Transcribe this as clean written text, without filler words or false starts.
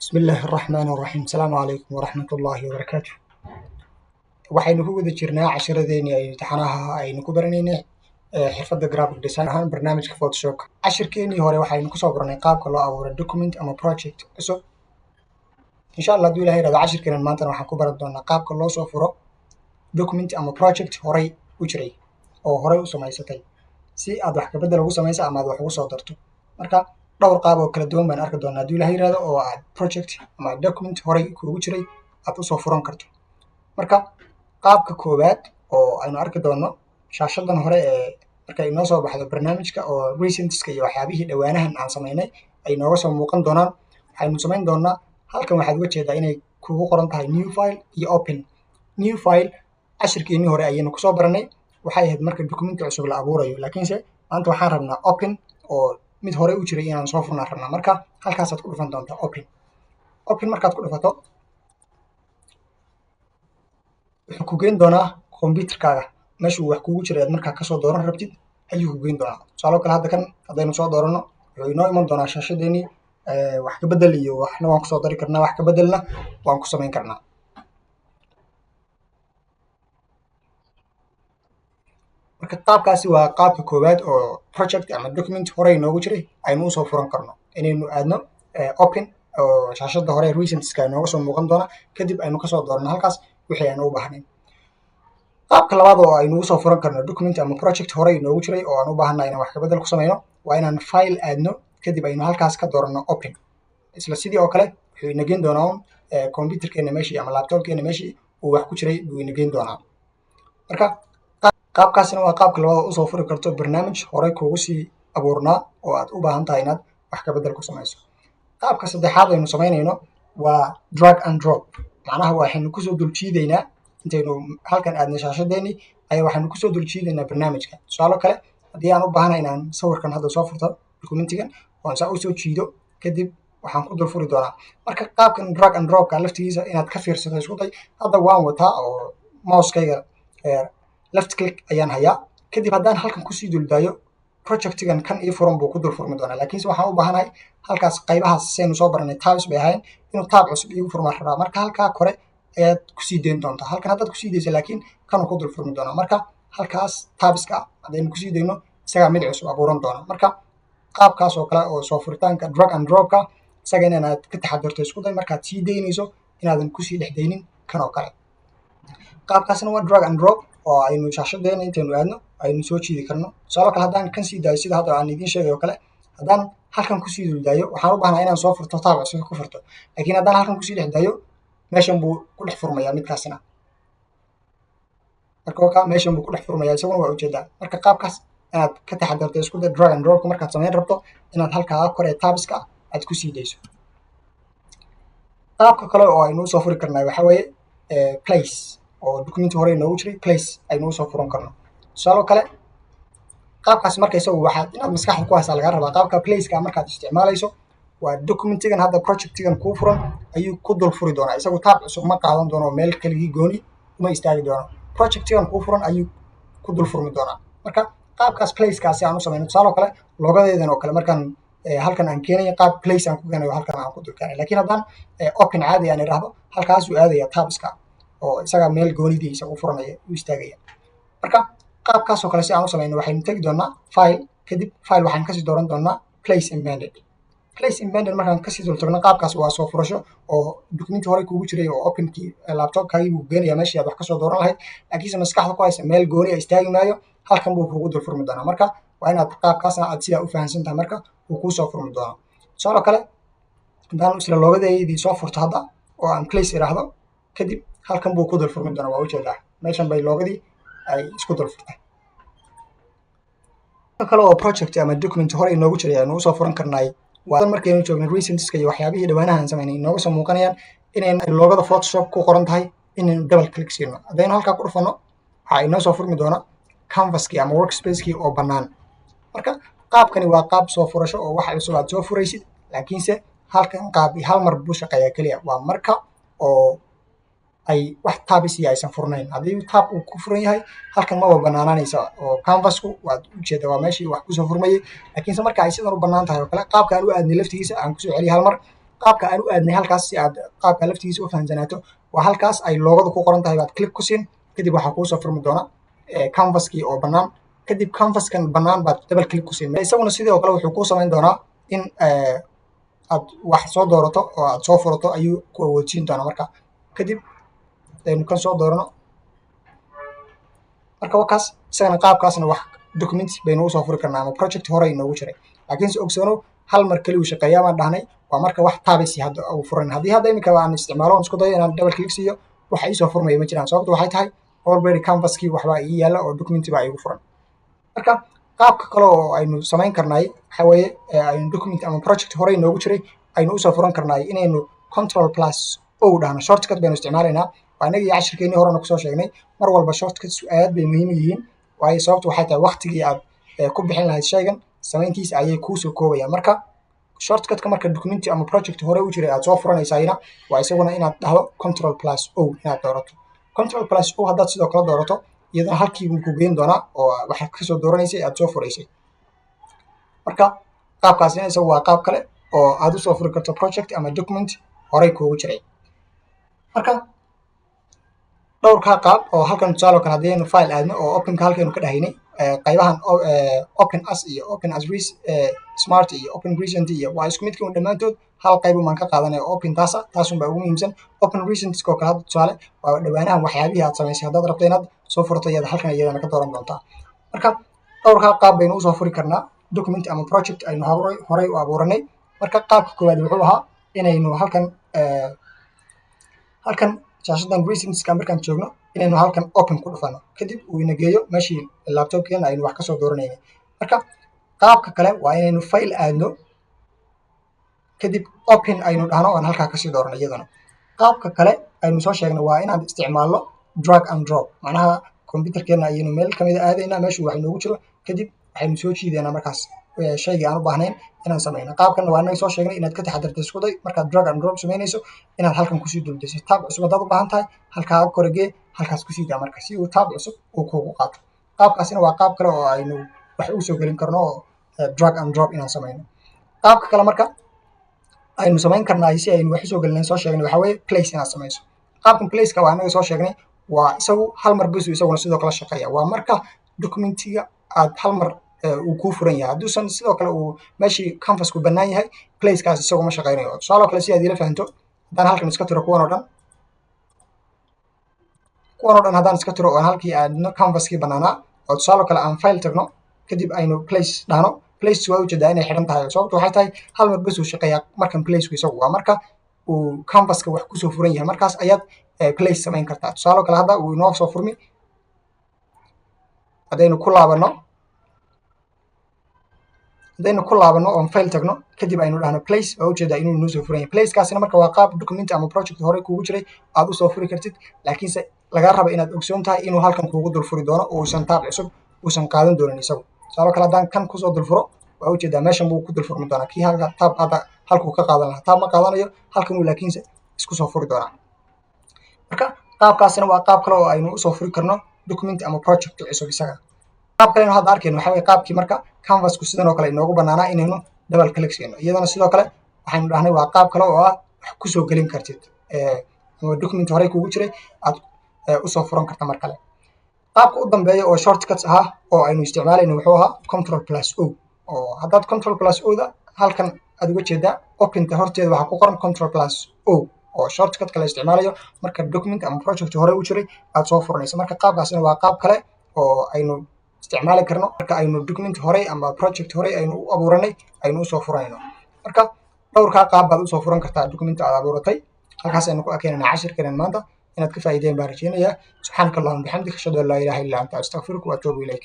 Bismillaahi Raxmaani Raxiim. Asalaamu calaykum waraxmatullaahi wabarakaatu. Waxaynu ku guda jirnaa casharadeenii ay imtixaanaha aynu ku baranaynay xirfadda graphic design ahaan barnaamijka Photoshopka. Cashirkeenii hore waxaynu kusoo baranay qaabka loo abuuro document ama project cusub. Insha Allah, hadduu Ilahay yidhahdo, cashirkeenan maantana waxaan ku baran doonaa qaabka loo soo furo document ama project horay u jiray oo horay u samaysatay, si aad wax kabedel ugu samayso ama aad wax ugu soo darto. Marka dhowr qaab oo kala duwan baan arki doonaa, hadduu Ilahay yidhahdo, oo aad project ama document horay kuugu jiray aad usoo furan karto. Marka qaabka koowaad oo aynu arki doono, shaashadan hore ee markay inoo soo baxdo barnaamijka oo recentska iyo waxyaabihii dhowaanahan aan samaynay ay nooga soo muuqan doonaan, waxaynu samayn doonaa, halkan waxaad uga jeedaa inay kugu qoran tahay new file iyo open. New file cashirkeenii hore ayaynu kusoo baranay, waxay ahayd marka documenti cusub la abuurayo, laakiinse maanta waxaan rabnaa open oo mid hore u jiray inaan soo furnaan rabnaa. Marka halkaasaad ku dhufan doontaa open. Open markaad ku dhufato, wuxuu ku geyn doonaa computerkaaga meeshuu wax kugu jiray aad markaa kasoo dooran rabtid ayuu ku geyn doonaa. Tusaalo kale, hadda kan haddaynu soo dooranno, wuxuu inoo iman doonaa shaashadeenii. Wax ka bedel iyo waxna waan kusoo dari karnaa, wax ka bedelna waan ku samayn karnaa. Marka qaabkaasi waa qaabka koowaad oo project ama document horey inoogu jiray aynu usoo furan karno, inaynu aadno open oo shaashada hore recentska inooga soo muuqan doona, kadib aynu kasoo doorano halkaas wixii aynu u baahnayn. Qaabka labaad oo aynu usoo furan karno document ama project horey inoogu jiray oo aan u baahannahay inaan wax kabedel ku samayno waa inaan file aadno, kadib aynu halkaas ka doorano open. Isla sidii oo kale wuxuu ina geyn doonaa un computerkeena meeshii ama laptopkeena meeshii uu wax ku jiray buu ina geyn doonaa. Marka qaabkaasina waa qaabka labaad oo usoo furi karto barnaamij horey kuugu sii abuurnaa oo aad u baahan tahay inaad wax kabedel ku samayso. Qaabka saddexaad aynu samaynayno waa drag and drop. Macnaha waxaynu kusoo dul jiidaynaa, intaynu halkan aadna shaashadeeni ayaa waxaynu kusoo dul jiidaynaa barnaamijka. Tusaalo kale, haddii aan u baahanahay inaan sawirkan hadda soo furto, documentigan oon saa usoo jiido, kadib waxaan ku dul furi doonaa. Marka qaabkan drag and dropka laftigiisa inaad ka fiirsato isku day. Hadda waan wataa oo mousekayga left click ayaan hayaa. Kadib haddaan halkan kusii duldaayo, projectigan kan ii furan buu ku dul furmi doonaa, laakiinse waxaan u baahanahay halkaas qaybahaas saynu soo baranay tabs bay ahayn, inuu tab cusub iigu furmaan rabaa. Marka halkaa kore ayaad kusii dayn doontaa. Halkan haddaad kusii dayso laakiin, kanuu ku dul furmi doonaa. Marka halkaas tabska haddaynu kusii dayno, isagaa mid cusub abuuran doona. Marka qaabkaas oo kale oo soo furitaanka drag and dropka, isaga inaad ka taxadirto isku day markaad sii daynayso, inaadan kusii dhex daynin kan oo kale. Qaabkaasna waa drag and drop oo aynu shaashadeena intaynu aadno aynu soo jiidi karno. Tusaalo kale, haddaan kan sii daayo, sida hadda aan idiin sheegay oo kale, haddaan halkan kusii duldaayo, waxaan u baahnaa inaan soo furto tab cusub ku furto, laakiin haddaan halkan kusii dhex daayo, meeshan buu ku dhex furmayaa midkaasina. Marka waka meeshan buu ku dhex furmayaa isaguna, waa ujeedaa. Marka qaabkaas inaad ka taxadarto isku day drag and dropka markaad samayn rabto, inaad halkaa kore tabska aad kusii dayso. Qaabka kale oo aynu usoo furi karnaa waxaa weeye place oo documenti hore inoogu jiray place aynu usoo furan karno. Tusaalo kale, qaabkaas marka isagu waxaad inaad maskaxda ku haysaa lagaa rabaa. Qaabka placeka markaad isticmaalayso, waa documentigan hadda projectigan kuu furan ayuu ku dul furi doonaa. Isagu tab cusub ma qaadan doono, meel keligii gooni uma istaagi doono, projectigan kuu furan ayuu ku dul furmi doonaa. Marka qaabkaas placekaasi aan u samayno, tusaalo kale, logodeedan oo kale markaan halkan aan keenayo, qaab place aan ku keenayo, halkan aan ku dul keenayo. Lakiin haddaan open caadi aan idhaahdo, halkaasuu aadaya tabska oo isaga meel goonidiisa u furanaya, u istaagaya. Marka qaabkaasoo kale si aan u samayno, waxaynu tegi doonaa file, kadib file waxaan kasii dooran doonaa place embedded. Place embedded markaan kasii dul tagno, qaabkaas waa soo furasho oo documenti horey kuugu jiray oo openkii laptopkaagii buu geenaya meeshii aad wax kasoo dooran lahayd, laakiinse maskaxda ku haysa meel gooni a istaagi maayo, halkan buu kuugu dul furmi doonaa. Marka waa inaad qaabkaasna aad sidaa u fahamsan tahay marka uu kuusoo furmi doonaa. Tusaalo kale, haddaan isla logodeydii soo furto hadda oo aan place idhaahdo, kadib halkan buu ku dul furmi doonaa. Waa ujeedaa, meeshan bay logodii ay isku dul furtay. Kale oo project ama document hore inoogu jiray aynu usoo furan karnaay waa markaynu joogno recentska iyo waxyaabihii dhawaanahan samaynay inooga soo muuqanayaan, inaynu logoda Photoshop ku qoran tahay inaynu double click siino. Haddaynu halkaa ku dhufano, waxaa inoo soo furmi doona canvaskii ama workspacekii oo bannaan. Marka qaabkani waa qaab soo furasho oo wax cusub aad soo furaysid, laakiinse halkan qaab hal mar buu shaqeeyaa keliya, waa marka oo ay wax tabs iyo aysan furnayn. Haddii tab uu ku furan yahay, halkan maba banaananaysa oo canvasku waad ujeeda waa meeshii wax kusoo furmayay. Laakiinse marka ay sidan u bannaan tahay oo kale, qaabka aan u aadnay laftigiisa aan kusoo celiya hal mar. Qaabka aan u aadnay halkaas, si aad qaabka laftigiisa u fahamsanaato, waa halkaas ay logo-da ku qoran tahay baad click ku siin. Kadib waxaa kuusoo furmi doona canvaskii oo bannaan. Kadib canvaskan bannaan baad double click ku siin. Isaguna sidoo kale wuxuu kuu samayn doonaa in aad wax soo doorato oo aad soo furato ayuu ku awoodsiin doonaa. Marka kadib aynu kan soo doorano. Marka wakaas isagana qaabkaasna wax document baynu usoo furi karnaa ama project hore inoogu jiray. Laakiinse ogsoonow, hal mar keli uu shaqeeyaa baan dhahnay, waa marka wax tabs hadda uu furan. Haddii hadda iminka aan isticmaalo oon isku dayo inaan double click siiyo, waxa iisoo furmaya ma jiraan. Sababtu waxay tahay already canvaskii waxbaa ii yaalla oo documenti baa iigu furan. Marka qaabka kale oo aynu samayn karnaay waxa weeye aynu document ama project horey inoogu jiray aynu usoo furan karnaay inaynu Control plus O dhahno. Shortcut baynu isticmaalaynaa. Waa inagii cashirkeennii horena kusoo sheegnay, mar walba shortcuts aad bay muhiim u yihiin, waayo sababtu waxay tahay waqtigii aad ku bixin lahayd shaygan samayntiisa ayay kuusoo koobayaan. Marka shortcutka marka documenti ama project hore u jiray aad soo furanaysayna waa isaguna inaad dhahdo Control plus O, inaad doorato Control plus O. Haddaad sidoo kale doorato, iyadana halkii buu ku geyn doonaa oo waxaad kasoo dooranaysay aad soo furaysay. Marka qaabkaasina isagu waa qaab kale oo aad usoo furi karto project ama document horey kuugu jiray. Marka dhowrkaa qaab oo halkan, tusaale oo kale, haddii aynu file aadno oo openka halkaynu ka dhahaynay, qaybahan open as iyo open as smart iyo open recent iyo waa isku midkii un dhammaantood. Hal qayb umaan ka qaadanaya, open taasa, taasun baa ugu muhiimsan. Open recent oo kale hadda tusaale waa dhawaanahan waxyaabihii aad samaysay haddaad rabto inaad soo furto, iyada halkan iyadana ka dooran doontaa. Marka dhowrkaa qaab baynu usoo furi karnaa document ama project aynu horey u abuuranay. Marka qaabka koowaad wuxuu ahaa inaynu halkan shaashadan recentska markaan joogno inaynu halkan open ku dhufano, kadib uu ina geeyo meeshii laptopkeena aynu wax kasoo dooranayna. Marka qaabka kale waa inaynu file aadno, kadib open aynu dhahno, aan halkaa kasii doorano iyadana. Qaabka kale aynu soo sheegnay waa inaan isticmaalno drag and drop, macnaha computerkeena ayaynu meel kamida aadaynaa meeshuu wax inoogu jiro, kadib waxaynu soo jiidaynaa markaas shaygii aan u baahnayn inaan samayno. Qaabkanna waa inaga soo sheegnay inaad ka taxadarto. Isku day markaad drag and drop samaynayso inaad halkan kusii duldayso. Tab cusub haddaad u baahan tahay, halkaa korogee, halkaas kusii daa marka si uu tab cusub uu kuugu qaato. Qaabkaasina waa qaab kale oo aynu wax u soo gelin karno oo drag and drop inaan samayno. Qaabka kale marka aynu samayn karnaa si aynu wax usoo gelinayn soo sheegnay waxaa weeye place inaad samayso. Qaabkan placeka waa inaga soo sheegnay, waa isagu hal mar bes isaguna sidoo kale shaqeeya, waa marka documentiga aad hal mar uu kuu furan yahay. Hadduusan sidoo kale uu meeshii canvasku bannaan yahay, placekaas isagu ma shaqeynayo. Tusaale kale, si aad ila fahanto, haddaan halkan iska tiro kuwan oo dhan, kuwan oo dhan haddaan iska tiro oo aan halkii aadno canvaskii bannaanaa, oo tusaale kale aan file tagno, kadib aynu place dhahno, place waa ujeedaa inay xidhan tahay. Sababtu waxay tahay hal mar bes uu shaqeeyaa markan placeku isagu, waa marka uu canvaska wax kusoo furan yahay, markaas ayaad place samayn kartaa. Tusaale kale, hadda uu inoo soo furmi. Haddaynu ku laabano oon file tagno, kadib aynu dhahno place, waa ujeedaa inuu inoo soo furan yahay. Placekaasina marka waa qaab document ama project horey kuugu jiray aad usoo furi kartid, laakiinse lagaa raba inaad ogsoon tahay inuu halkan kuugu dul furi doono oo uusan tab cusub uusan qaadan doonin isagu. Tusaale kale, haddaan kan kusoo dul furo, waa ujeedaa meeshan buu ku dul furmi doonaa. Kii halka tab hadda halkuu ka qaadan lahaa tab ma qaadanayo, halkan uu laakiinse isku soo furi doonaa. Marka qaabkaasina waa qaab kale oo aynu usoo furi karno document ama project cusub isaga. Qaab kalenu hadda arkayno waxa weye qaabkii marka canvasku sidan oo kale inoogu banaanaa inaynu double click siino. Iyadana sidoo kale waxaynu dhahnay waa qaab kale oo ah wax kusoo gelin kartid ama document horey kuugu jiray aad usoo furan karta mar kale. Qaabka u dambeeya oo shortcuts ahaa oo aynu isticmaalayno wuxuu ahaa Control plus O, oo haddaad Control plus O-da halkan aad uga jeedaa, openta horteeda waxaa ku qoran Control plus O, oo shortcutka la isticmaalayo marka document ama project hore u jiray aad soo furanayso. Marka qaabkaasina waa qaab kale oo aynu isticmaali karno marka aynu document horey ama project horey aynu u abuuranay aynu usoo furanayno. Marka dhowrkaa qaab baad usoo furan kartaa document aad abuuratay. Halkaas aynu ku ekeenana cashirkeenan maanta. Inaad ka faa'iideen baan rajeynayaa. Subxaanaka allahuma bixamdika, ashhadu an laa ilaha illa anta, astaqfiruka wa atuubu ilayk.